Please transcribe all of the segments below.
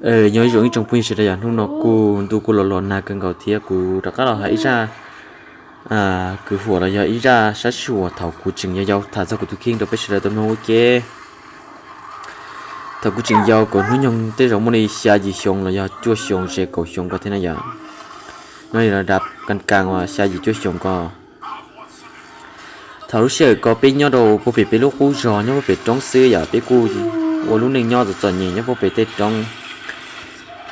Nyob zoo ib tsoom phooj ywg sawv daws, yog hnub no kuj ntuj kuj los los nag kawg nkaus thiab kuv rov qab los hais ib zaj kwv huam los yog ib zaj sab sij huam thaum kuv tseem yau yau tham txog kuv tus kheej rau peb sawv daws tau mloog ua ke. Thaum kuv tseem yau kuv hnub nyoog tej zaum muaj li xya yim xyoo los yog cuaj xyoo ze kaum xyoo ko thiab na yom. No yog dav kas kas uas xya yim cuaj xyoo ko. Thaum lub sij hawm ko peb nyob rau puag pem peb lub qub zos nyob puag pem roob xwb yom, peb kuj ua lub neej nyob txom txom nyem nyob puag pem tej roob.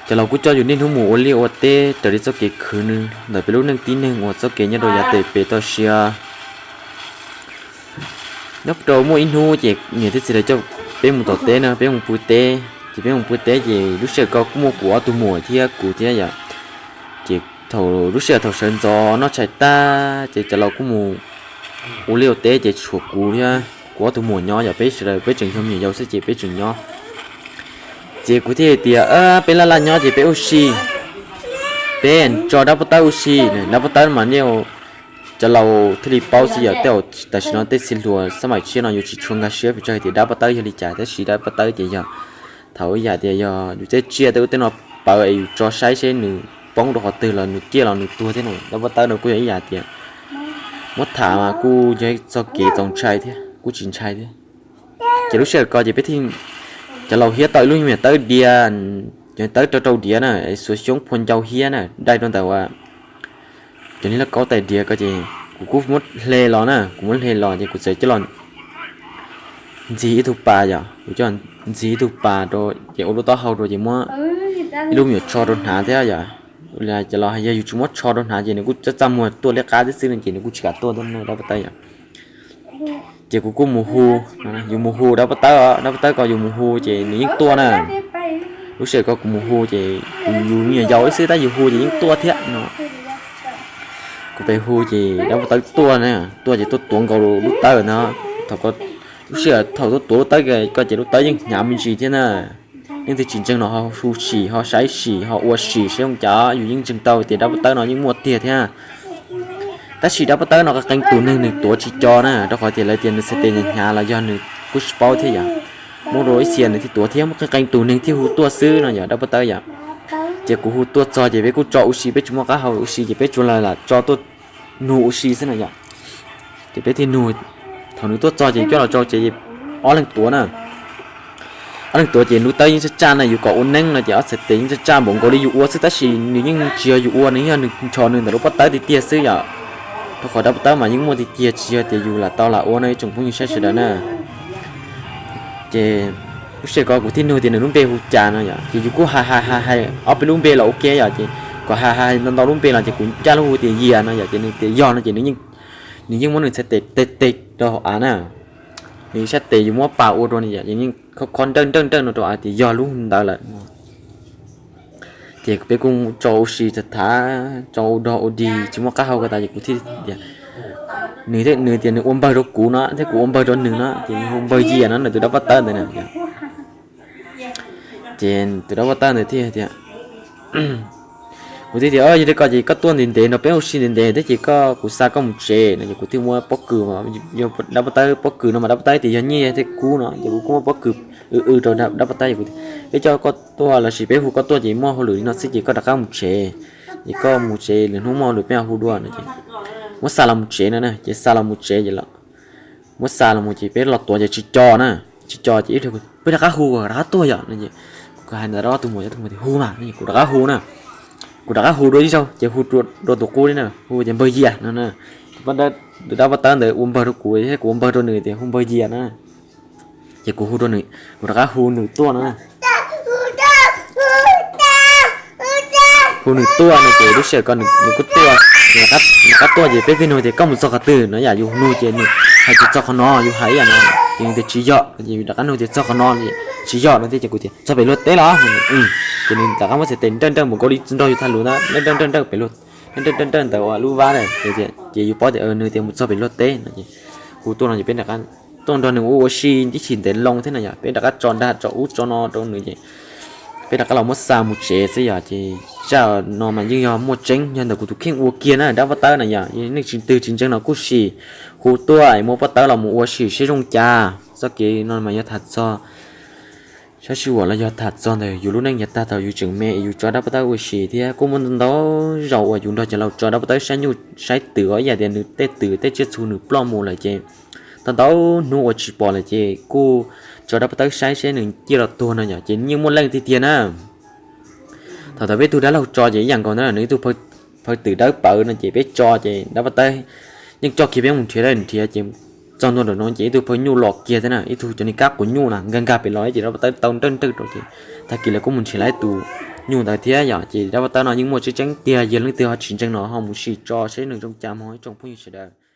Cov laus kuj coj yus niaj hnub mus ua liaj ua teb raws li txoj kev khwv nws ntawm peb lub neej tib neeg uas txoj kev nyob rau yav teb pem toj siab. Nyob rau muaj ib hnub ces niam thiab txiv lawv coj peb mus tom teb na, peb mus pw teb, ces peb mus pw teb ces lub sij hawm ko kuj muaj kuv ob tug muam thiab kuv thiab yom. Ces thaum lub sij hawm thaum sawv ntxov noj tshais tag ces cov laus kuj mus ua liaj ua teb ces tshuav kuv thiab kuv ob tug muam nyob yom, peb sawv daws peb tseem yog me nyuam yaus xwb ces peb tseem nyob. Ces kuv thiaj tias, peb laj laj nyob ces peb ua si, peb tso dab pov tawb ua si. Dab pov tawb mas nej cov laus thiaj li paub xwb yom, tej tam sim no tej txiv hluas xab maim tshiab no yuav tsis tshua nkag siab pes tsawg hais tias dab pov tawb yog li cas, tab sis dab pov tawb ces yog thaum ib yam tias yog yus tej tsiaj tej ub tej no pawv es yus tso saib seb nws poob rau qhov twg los nws ciaj los nws tuag thiab na. Dab pov tawb no kuj yog ib yam tias muab tham mas kuj yog txoj kev txaus ntshai thiab kuj tsis ntshai thiab. Ces lub sij hawm ko ces peb thiaj, cov laus hiab tau ib lub me nyuam tawb diav, cov tawb rau rau diav na, xuas xyoob phua ncau hiab na, dai rau ntawm uas cov niag lauj kaub tais diav ko ces kuv kuj muab hle los na, kuv muab hle los ces kuv txawm coj los ntxig ib tug pas yom, kuv coj ntxig ib tug pas rau ces ua lub taub hau rau ces muab ib lub me nyuam tsho rau hnav thiab yom. Cov laus hais yog yus tsis muab tsho rau hnav ces nws kuj txaj txaj muag tuaj liab qab tib xwb no ces nws kuj tsis kam tuaj thiab dab pov tawb yom. Ces kuv kuj mus hu, yus mus hu dab pov tawb, dab pov tawb ko yus mus hu ces nws yeej tuaj na. Lub sij hawm ko kuv mus hu ces yus me nyuam yaus ib xwb tab yus hu ces yeej tuaj thiab no. Kuv pem hu ces dab pov tawb tuaj na, tuaj ces tuaj tuav nkaus lub tawb ntag. Thaum lub sij hawm thaum tuaj tuav lub tawb ko ces lub tawb yeej hnyav me ntsis thiab na. Leej twg tsis ntseeg no ho hu sim ho saib sim ho ua sim seb zoo cas, yus yeej ntseeg tau tias dab pov tawb no yeej muaj tiag thiab. Tab sis dab pov tawb no qee qee tus neeg nws tuav tsis co na, rau qhov tias lawv tias nws txhais tes hnyav hnyav los yog nws kuj tsis paub thiab yom. Muaj dua ib txhia nws thiaj tuav thiab, muaj qee qee tus neeg thiaj hu tuaj xwb no yom dab pov tawb yom. Ces kuv hu tuaj txog ces peb kuj tso ua si, peb tsis muaj qab hau ua si ces peb tsuas lam tso tuaj nug ua si xwb no yom. Ces peb thiaj nug, thaum nws tuaj txog ces coj los tso ces ob leeg tuav na. Ob leeg tuav ces lub tawb yeej tsaj tsaj na, yus kom ua neeb no ces ob txhais tes yeej tsaj tsaj npaum nkaus li yus ua xwb tab sis nws yeej tsis yog yus ua, nws yog nws ncho nws ntawm lub pob tawb tiag tiag xwb yom. Rau qhov dab pov tawb mas yeej muaj tiag tiag tsis yog tias yus lam tau lam ua no ib tsoom phooj ywg sawv daws na. Ces lub sij hawm ko kuv thiaj nug tias nws lub npe hu cas no yom, ces yus kuj hais hais hais hais ob peb lub npe los ua ke yom, ces kom hais hais ntau ntau lub npe los ces kuv ncaj lub hu tias Yias no yom, ces nws tias yog no ces nws yeej muab nws txhais tes tes tes rau hauv av na. Nws sab tes yus muab pas ua rau nws yom, ces yeej khob khob nrawj nrawj nrawj no rau av tias yog lub hu ntawd lawm. Ces peb kuj tso ua si tham tham, tso ua dog ua dig tsis muaj qab hau ko tas ces kuv thiaj tias, nws thiab nws tias nws ua npawg rau kuv no thiab kuv ua npawg rau nws no ces nws hu npawg Yias no, nws tus dab pob tawb ntawd na. Ces tus dab pob tawb ntawd thiaj tias, kuv thiaj tias, yog li ko ces koj tuaj ntev ntev no peb ua si ntev ntev thiab ces koj, kuv xa koj mus tsev no ces kuv thiaj muab pob kws, yog dab pob tawb pob kws no mas dab pob tawb tias yog nyiaj thiab kub no ces kuv kuj muab pob kws w w rau dab pob tawb, peb coj koj tuaj lossis peb hu koj tuaj ces muaj hauj lwm li no xwb ces koj rov qab mus tsev. Ces koj mus tsev, lwm hnub muaj hauj lwm peb ho hu dua no ces muab xa los mus tsev no na, ces xa los mus tsev ces muab xa los mus ces peb los tuav ces tsis co na, tsis co ces ib pliag peb rov qab hu rov qab tuaj yom no ces kuv hais ntawd rau ob tug muam, ob tug muam tias hu mas no ces kuv rov qab hu na. Kuv rov qab hu dua ib zaug ces hu dua tus qub li na, hu tias npawg Yias no na. Tus dab pob tawb ntawd ua npawg rau kuv thiab kuv ua npawg rau nws tias hu npawg Yias na. Ces kuv hu rau nws, kuv rov qab hu nws tuaj no na. Hu nws tuaj no ces lub sij hawm ko nws kuj tuaj, nws rov qab tuaj ces peb thiaj nug tias koj mus txog qhov twg no yom, yus nug ces nws hais tias txog qhov no, yus hais ib yam no ces nws tias tsis yog, ces yus rov qab nug tias txog qhov no, tsis yog no thiab ces kuv tias txog pem luag teb los? Ces nws rov qab muab txhais tes nrawj nrawj npaum nkaus li nrog yus tham lus ntawd, nrawj nrawj nrawj nrawj pem luag, nrawj nrawj nrawj ntawd uas lub vab ces, ces yus paub tias nws tias mus txog pem luag teb no ces hu tuaj no ces peb rov qab tuaj nrog nws ua ua si ib chim ntev loo thiab no yom, peb rov qab tso dag tso ub tso no rau nws ces peb rov qab los muab xa mus tsev xwb yom. Ces zaj no mas yeej yog muaj tseeb, yog ntawm kuv tus kheej ua kiag na, dab pob tawb na yom, nej tsis twg tsis ntseeg no kuj sim hu tuaj muab pob tawb los mus ua sim seb zoo cas. Txoj kev no mas yog tham txog Sab sij huam los yog tham txog ntawm yus lub neej yav tag thaum yus tseem me es yus tso dab paj tawb ua si thiab kuj muaj ntau zaus uas yus nrog cov laus tso dab paj tawb saib nyuj saib twm os, ib yam tias nws tej twm tej tsiaj txhu nws ploj mus lawm ces tau ntau hnub uas tsis pom lawm ces kuj tso dab paj tawb saib seb nws ciaj los tuag no yom, ces yeej muaj leej tiag tiag na. Thaum thaum peb tug dab laug tso ces ib yam nkaus na, nws ib tug phaw twm dawb paws no ces peb tso ces dab paj tawb yeej coj kiag peb mus nrhiav, nrhiav ces txog ntua nram no ces ib tug phaw nyuj los kiag thiab na, ib tug cov niag kab quav nyuj na nkag nkag pem los ces dab paj tawb tau nrawj nrawj rau ces tag kis lawv kuj mus nrhiav lawm ib tus nyuj ntawd thiab yom, ces dab paj tawb no yeej muaj tseeb tseeb tiag, yog leej twg ho tsis ntseeg no ho mus sim tso seb nws zoo cas mog ib tsoom phooj ywg sawv daws.